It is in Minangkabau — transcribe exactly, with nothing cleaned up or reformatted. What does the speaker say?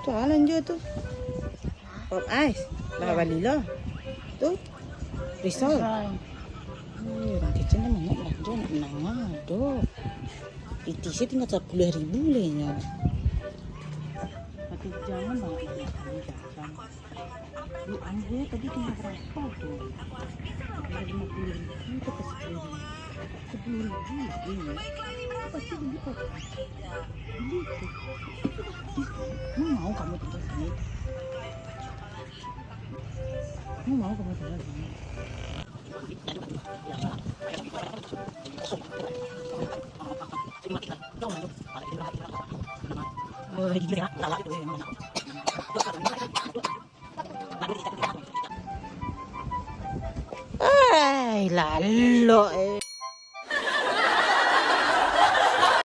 Tu lah lanjut tu. Pop ice. Lah bali lah. Tu. Risol. Ui, urang kecek ni banyak balanjo, nak manangah doh. Pitih se tingga sapuluah ribu lai nyo. Tapi jangan banyak-banyak kali jajan. Duit ambo tadi tingga barapo tu? Tingga limo puluah ribu atau ka sapuluah ribu? Sapuluah ribu, eh. Pasti bali kopi. Bali kopi. Ih, mau kamu tinggal sini? Mau kamu tinggal sini? Ai, lalok, eh.